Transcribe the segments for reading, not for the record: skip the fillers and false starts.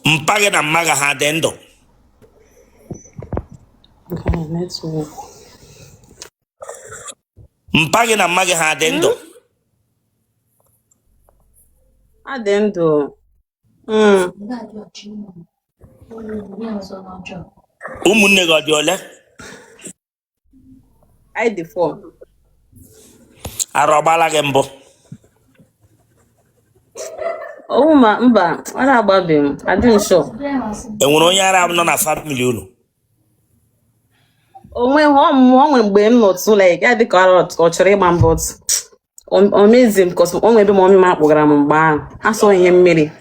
Mpa gị na mma gị ha dị ndụ? Okay, network. Mpa gị na mma gị ha dị ndụ? Ha dị ndụ. Ụmụnne gị ọ dị ole? Anyị dị four. Ara ọ gbala gị mbụ? Ọwụ ma mba, ara agbabeghị m, adị m sure. E nwere onye ara nọ na family unu? Onwe ọ nwere mgbe m nọtụ like ya dị ka ara ọ chọrọ ịgba m, but o mezi m cos o nwere ebe mummy m akpọgara m mgbe ahụ, ha sọ ihe mmiri.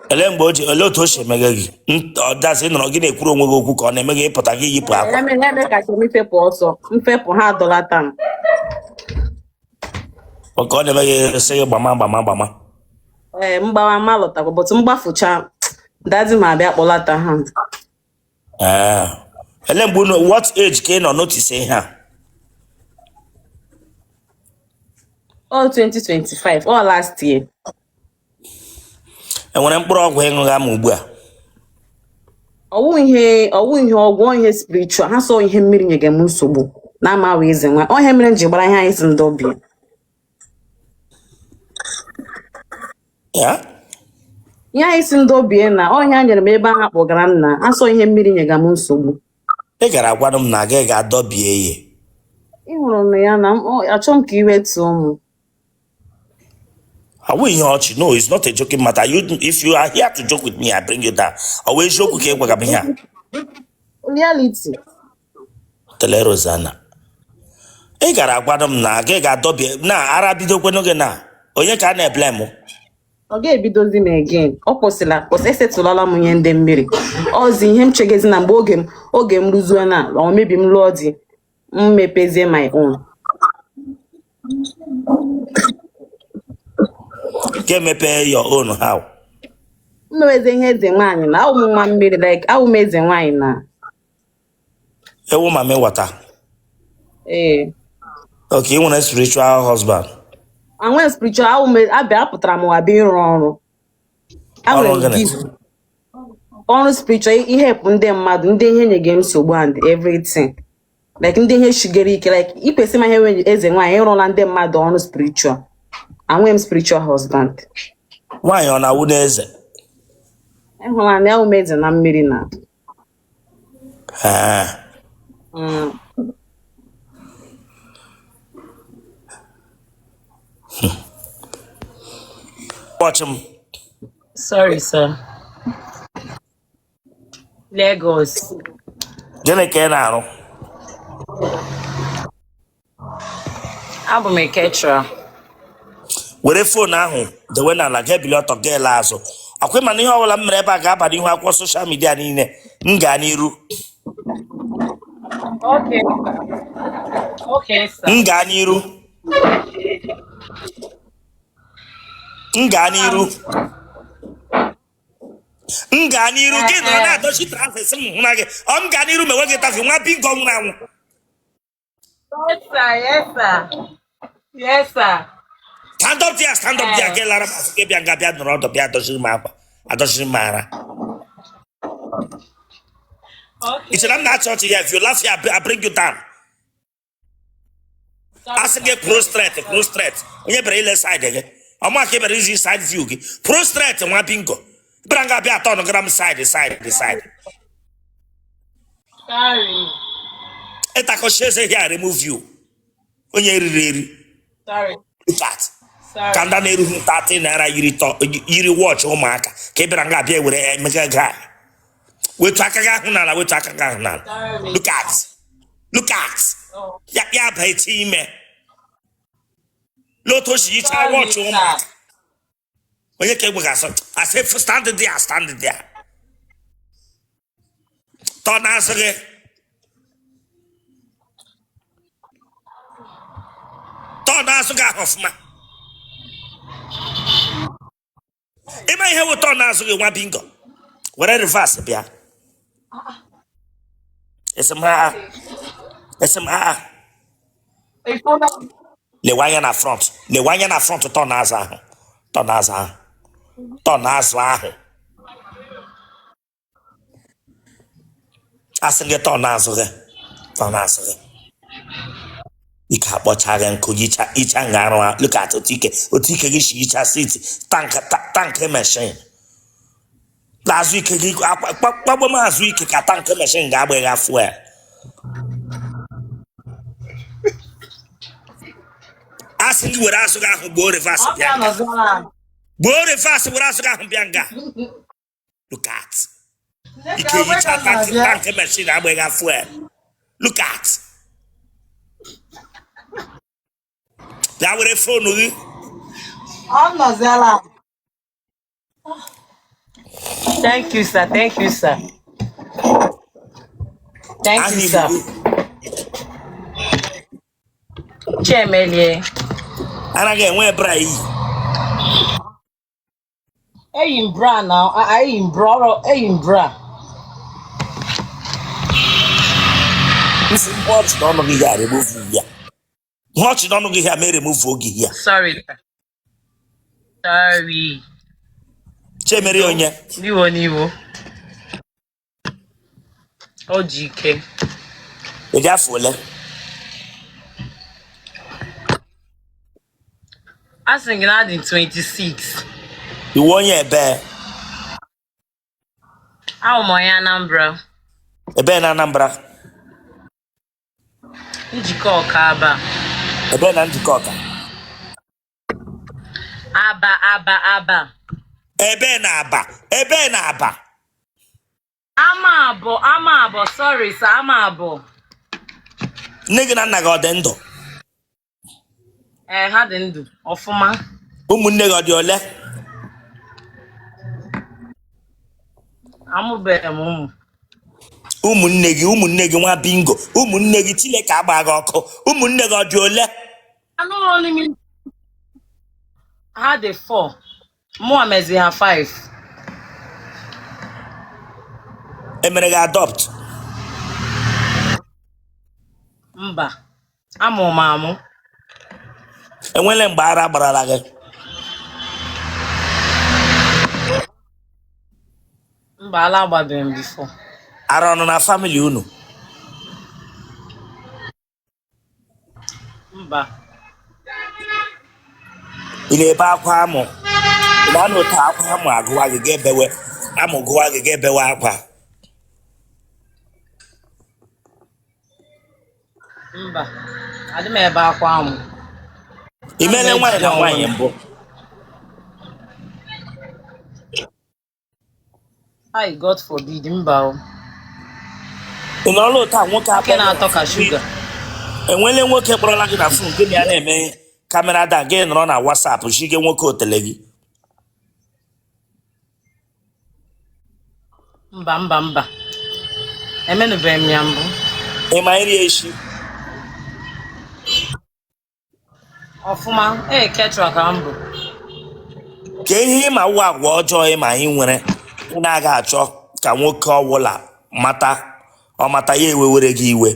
Ele mgbe o ji, ele otu o si emege gị? Ọ dasị nọrọ gị na-ekwuru onwe gị okwu ka ọ na-eme gị ịpụta gị yipụ akwa? Ya mere ya mere ka chọrọ m ifepụ ọsọ, mfepụ ha adọlata m. Ka ọ na-eme gị sị gị gbama gbama gbama? Ee, mgbawa ma lọtakwa, but mgbafucha daddy m abịa kpọlata ha. Ee. Ele mgbe unu, what age ka ị nọ notice ihe a? All 2025, all last year. Enwere mkpụrụ ọgwụ ị ṅụga ma ugbu a? Ọwụ ihe ọwụ ihe ọgwụ, ọ ihe spiritual. Ha sọ ihe mmiri nyege m nsogbu na ama wee eze nwa. Ọ ihe mere m ji gbara ihe anyị si ndị ọbịa. Ya? Ihe anyị si ndị ọbịa na ọ ihe a nyere m ebe ahụ kpọgara m na asọ ihe mmiri nyega m nsogbu. Ị gara gwanụ m na gị ga-adọbie ihe. Ị hụrụ na ya na achọ m ka iwe tụọ m. Ọ wụ ihe ọchị? No, it's not a joking matter. You, if you are here to joke with me, I bring you down. Ọ wụ eziokwu ka ị gwaga m ihe a? Reality. Tele Rosanna, ị gara gwanụ m na gị ga-adọbie na ara bidokwenụ gị na onye ka a na-eblame? Ọ ga-ebidozi m again. Ọ kwụsịla kwụsị, esetụlala m ihe ndị mmiri. Ọzi ihe m chegezi na mgbe oge m ruzuo na ọ mebi m lụọ di, m mepezie my own. Ka emepe your own how? M meweze ihe eze nwaanyị na awụ m nwa mmiri, like awụ m eze nwaanyị na. Ị wụ mami water? Ee. Okay, ị nwere spiritual husband? Anwe spiritual, awụ m abịa apụtara m ụwa bịa ịrụ ọrụ. Ọrụ Enwere m gịnị? gift. Ọrụ spiritual, ihelp ndị mmadụ, ndị ihe nyege m nsogbu and everything, like ndị ihe shigere ike, like ikwesị ma ihe nwe eze nwaanyị ịrụla ndị mmadụ ọrụ spiritual. Anwe m spiritual husband. Nwaanyị ọ na-awụ n'eze? Ịhụla na awụ m eze na mmiri na. Ee. Watch m. Sorry, sir. Lagos. Gịnị ka ị na-arụ? Abụ m a caterer. Were phone ahụ dewe n'ala, ga ebili ọtọ, ga ele azụ. Ọkwa ị ma na ihe ọbụla m mere ebe a ga-aba n'ihu akwụkwọ social media niile. M gaa n'iru. Okay. Okay, sir. M gaa n'iru. M gaa n'iru. M gaa n'iru. Gị nọrọ na-adọchi trousers m hụ na gị. Ọ m gaa n'iru mewe gị interview, nwa bingo nwụrụ anwụ. Yes, sir. Yes, sir. Yes, sir. Stand up there, stand up there. Gị lara m azụ, gị bịa nga bịa nọrọ ọdụ bịa dọchiri m akwa, adọchiri m ara. Okay. Ị chere m na-achị ọchị ya? If you laugh here, I bring you down. A sị gị kwụrụ straight, kwụrụ straight. Onye bịara ile side gị ọma ka ị bịara izi side view gị. Kwụrụ straight, nwa bingo bịara nga bịa atọ nụgara m side, side, side. Sorry. Ịtakọchi eze here, remove you. Onye riri eri. Sorry. Look at Sorry. ka ndị na-erughị 30 naira yiri tọ yiri watch ụmụaka ka ị bịara nga bịa were emega gị. Wetu aka gị ahụ n'ala, wetu aka gị ahụ n'ala. Sorry. Look at, look at. Oh. Ya ya ba echi ime lee otu o si yichaa Sorry, watch sir. ụmụaka. Onye ka egbe ga-asọ asị stand there, stand there. Tọ n'azụ gị, tọ n'azụ gị ahụ ọfụma. Ịma ihe wụ tọ n'azụ gị, nwa bingo. Were reverse bịa. Esi m ha, esi m ha. Lewe anya na front, lewe anya na front. Tọ n'azụ ahụ, tọ n'azụ ahụ. Turn azụ ahụ. Asị gị turn azụ gị. Turn azụ gị. Ike akpọcha gị nkụ yicha icha nga arụ ha. Look at otu ike gị si yicha seat tank tank machine. Azụ ike gị kpagbo m azụ ike ka tank machine ga-agba gị fuel. Asị gị were azụ gị ahụ gbuo reverse Ọ bịa nga. ga-anọzara. Gbuo reverse were azụ gị ahụ bịa nga. Look at. Ike yicha tank tank machine agba gị fuel. Look at. Bịa were phone gị. Ọ nọziala. Thank you, sir. Thank you, sir. Thank Aha you, Igbo sir. gị. Chiemelie. Anaghị enwe bra iyi. Eyi m bra na eyi m bra ọrụ eyi m bra. Nsị ihe ọchị n'ọnụ gị ya remove ya. Ihe ọchị n'ọnụ gị ya ma remove oge ya. Sorry, sir. Sorry. Chemere onye. N'iwo n'iwo. O ji ike. Ị dị afọ ole? A sị gị na adị 26. Iwu onye ebe? Ahụ m onye Anambra. Ebe na Anambra? Njikọ ọka Aba. Ebe na Njikọ Ọka? Aba Aba Aba. Ebe na Aba? Ebe na Aba? Ama abọ ama abọ sorry sir ama abọ. Nne gị na nna gị ọ dị ndụ? Ee, ha dị ndụ ọfụma. Ụmụnne gị ọ dị ole? Amụbeghị m ụmụ. Ụmụnne gị, ụmụnne gị, nwa bingo, ụmụnne gị, Chineke agba gị ọkụ. Ụmụnne gị ọ dị ole? Anụrụ olu m. Ha dị 4. Mụa mezi ha 5. Emere gị adopt? Mba. Amụ m amụ. Enwele mgbe ara gbarala gị? Mba, ala agbabeghị m before. Ara ọ nọ na family unu? Mba. Ị na-ebe akwa amụ? Ị na-anụ ụtọ akwa amụ agụwa gị ga-ebewe amụ gụwa gị ga-ebewe akwa? Mba. Adị m ebe akwa amụ. Ị Ana m meela nwaanyị ejide na onwe nwaanyị m. mbụ? Hi, God forbid, mba o. Ị nọrọla ụtọ a nwoke Nke akpọ gị na na-atọ ka phone? shuga. Enwele nwoke kpọrọla gị na phone gị na ya na-eme camera da gị nọrọ na WhatsApp shige nwoke otele gị? Mba mba mba. Emenụbeghị m ya mbụ. Ị ma nri echi? Ọfụma, ee ketra ka m bụ. Ka ihe ịma wụ agwa ọjọọ ịma ị nwere ị na-aga achọ ka nwoke ọwụla mata, ọ mata ya ewewere gị iwe?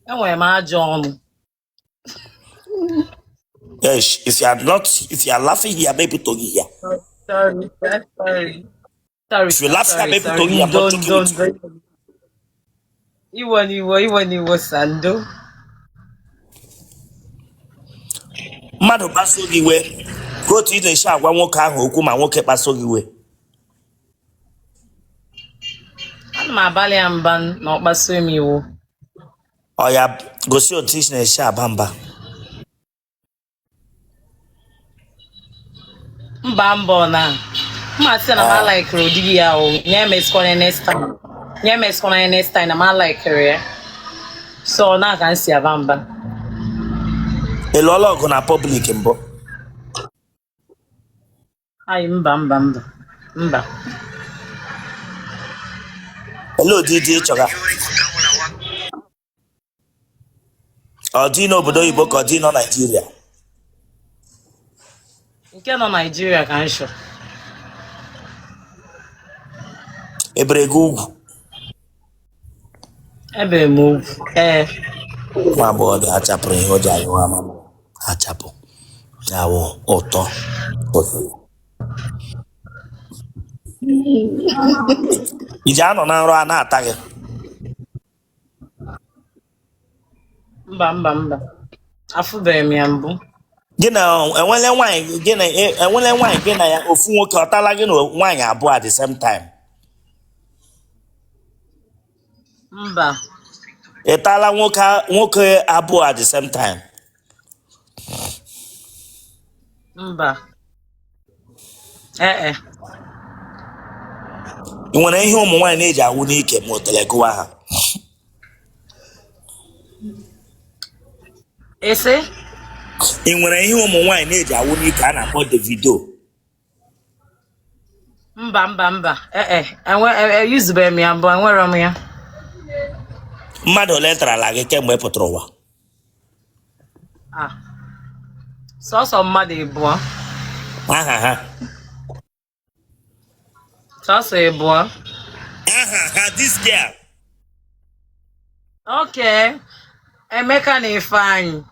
Enwere m ajọ ọnụ. Yes, if you are not, if you are laughing here, maybe to here. Sorry, sir, sorry. Sorry, If you sir, laugh here, sorry, maybe to sorry. here, I'm not Ndo, joking ndo, with you. ndo. Iwo n'iwo, iwo n'iwo, sir, ndo. Mmadụ kpasuo gị iwe, ka otu ị na-esi agwa nwoke ahụ okwu ma nwoke kpasuo gị iwe? Ana m abalị ya mba na ọ kpasuo m iwu. Ọ ya gosi otu ị na-esi aba mba. Mba mba ọ na. Mma sị na m alaikiri ụdịrị ya o. Nye emeskwana next time. Nye emeskwana next time na m alaikiri ya. So ọ na ka m si aba mba. Ị lụọla ọgụ na public mbụ? Ayi mba mba mba. Mba. Olee ụdị di ị chọga? Ọ dị n'obodo oyibo ka ọ dị nọ Naijiria? Nke nọ Naijiria ka m chọrọ. Ebere gị ugwu? Ebere m ugwu. Ee. Nwa agbọghọbịa achapụrụ ihe o ji anyụ ama achapụ. Ya wụ ụtọ otele. I ji anọ na nrọ a na-ata gị? Mba, mba, mba, afụbeghị m ya mbụ. Gị na enwele nwaanyị, gị na enwele nwaanyị, gị na ya ofu nwoke ọ tala gị na nwaanyị abụọ at the same time? Mba. Ị tala nwoke nwoke abụọ at the same time? Mba, ee e. Ị nwere ihe ụmụ nwaanyị na-eji awụ n'ike ma otele gụwa ha? Ị sị? Ị nwere ihe ụmụ nwaanyị na-eji awụ n'ike a na-akpọ Davido? Mba, mba, mba, ee e, enwe eyuzubeghị m ya mbụ, enwerọ m ya. Mmadụ ole tarala gị kemgbe ị pụtara ụwa? Ah, sọsọ mmadụ ịbụọ. Aha ha? Sọsọ ịbụọ. Aha ha, this girl. Okay, Emeka na Ifeanyị.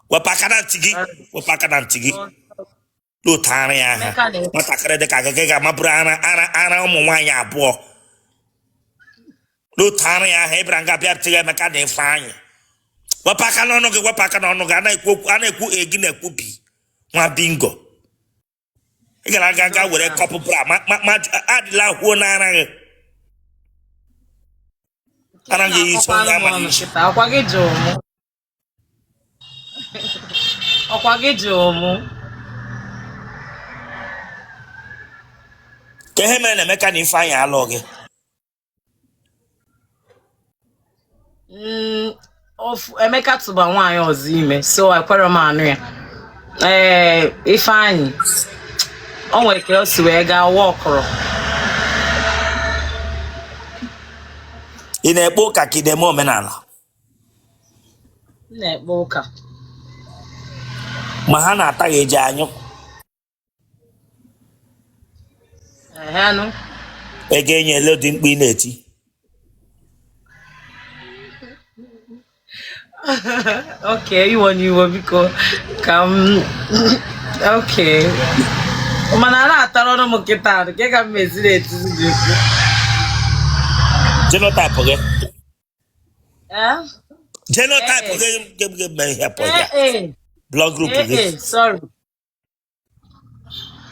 Wepụ aka na ntị gị, wepụ aka na ntị gị. N'otu ara ya aha. Emeka na Nwatakịrị dị ka gị, gị ga-amaburu ara ara ara ụmụ nwaanyị abụọ n'otu ara ya aha. Ị bịara nga bịa tịga Emeka na Ifeanyị. Wepụ aka n'ọnụ gị, wepụ aka n'ọnụ gị. A na-ekwu okwu, a na-ekwu A, gị na-ekwu B. Nwa bingo, ị gara aga ga were kọpụ bra ma ma ma adịla huo n'ara gị. Ara gị isi onye ama n'isi. Ọkwa gị jụrụ mụ, ọkwa gị jụrụ mụ. Ka ihe mere na Emeka na Ifeanyị alụ gị? Emeka tụba nwaanyị ọzọ ime, so ekwerọ m anụ ya. Ee, Ifeanyị, o nwere ka o si wee gaa wọkụrụ. Ị na-ekpe ụka ka ị na-eme omenala? M na-ekpe ụka. Ma ha na-ata gị, eji anyụ? Ehenụ. Ego enye ele dị mkpu ị na-eti. Okay, iwe n'iwe, biko, ka m, okay, mana a na-atara ọnụ m nkịta nke ka m meziri etizi gị okwu. Genotype gị? Eh? Genotype Eh. gị gị mee ihe pọ ya. Eh, Blood group eh, gị? eh, sorry.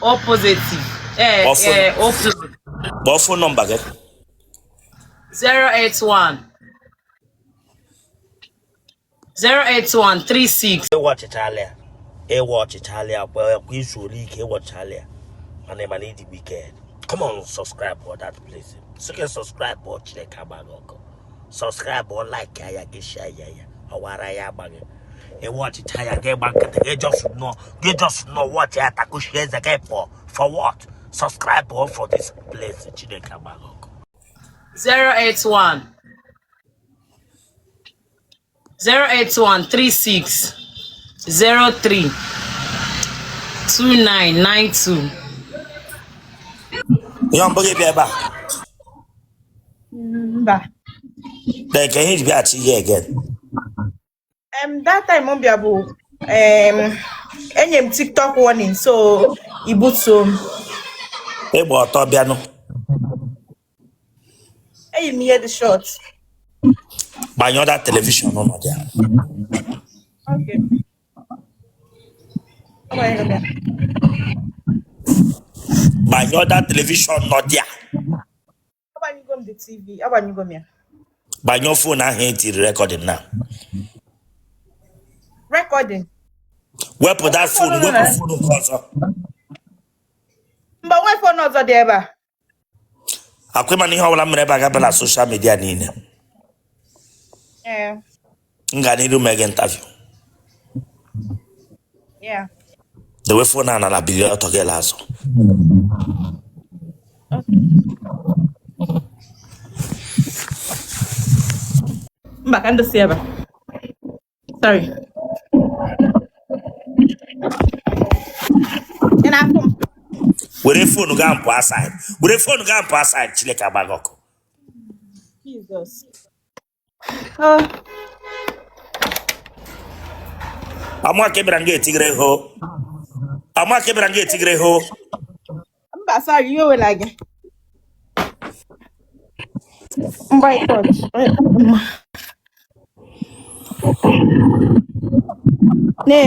O positive. Eh, Ọfụ. eh, O positive. Kpọọ phone number gị. 081 081 36. Ịwa ọchịchala ya, ịwa ọchịchala ya kwa kwa izu ole ike ịwọchala ya, mana mana ịdị wicked. Come on, subscribe for that place. Sị subscribe ọ, Chineke agba gị ọkụ. Subscribe ọ, like ya, gị share ya, ya ọwara ya agba gị. Ịwa ọchịcha ya, gị gba nkịtị, gị just nọ, gị just nọ watch ya, takushi eze gị pụọ. For what? Subscribe ọ for this place. Chineke agba gị ọkụ. 081 081 36 03 2992. Ihe mbụ gị bịa ebe a? Mba. Then ka ihe ji bịaghachi ihe again? That time m bịa bụ enye m TikTok warning, so ibutuo m. Ịgba ọtọ bịanụ? Eyi m ihe dị short. Gbanyụọ that television ụlọ dị. Okay. Agbanyego m ya. Gbanyụọ that television nọ dị a. Agbanyego m the TV. Agbanyego m ya. Gbanyụọ phone ahụ etiri recording na. Recording. Wepụ that phone. Phone nọ wepụ na- phone nke ọzọ. Mba, nwe phone ọzọ dị ebe a. Akwa ịma na ihe ọbụla m mere ebe a gaba na social media niile? Ee. M ga n'iru mee gị interview. Yeah. Dewe phone a na bilie ọtọ gị la azụ. Mba, ka ndụ si ebe a. Sorry. Ị na-afụ m? Were phone gaa mpụ aside, were phone gaa mpụ aside. Chineke agba gị ọkụ. Jesus. Oh, Amụa ka ị bịara nga etigere ho. Ama ka bịara nga etigere hụ. Mba, sorry, iwe wela gị. Mba, touch. Ne.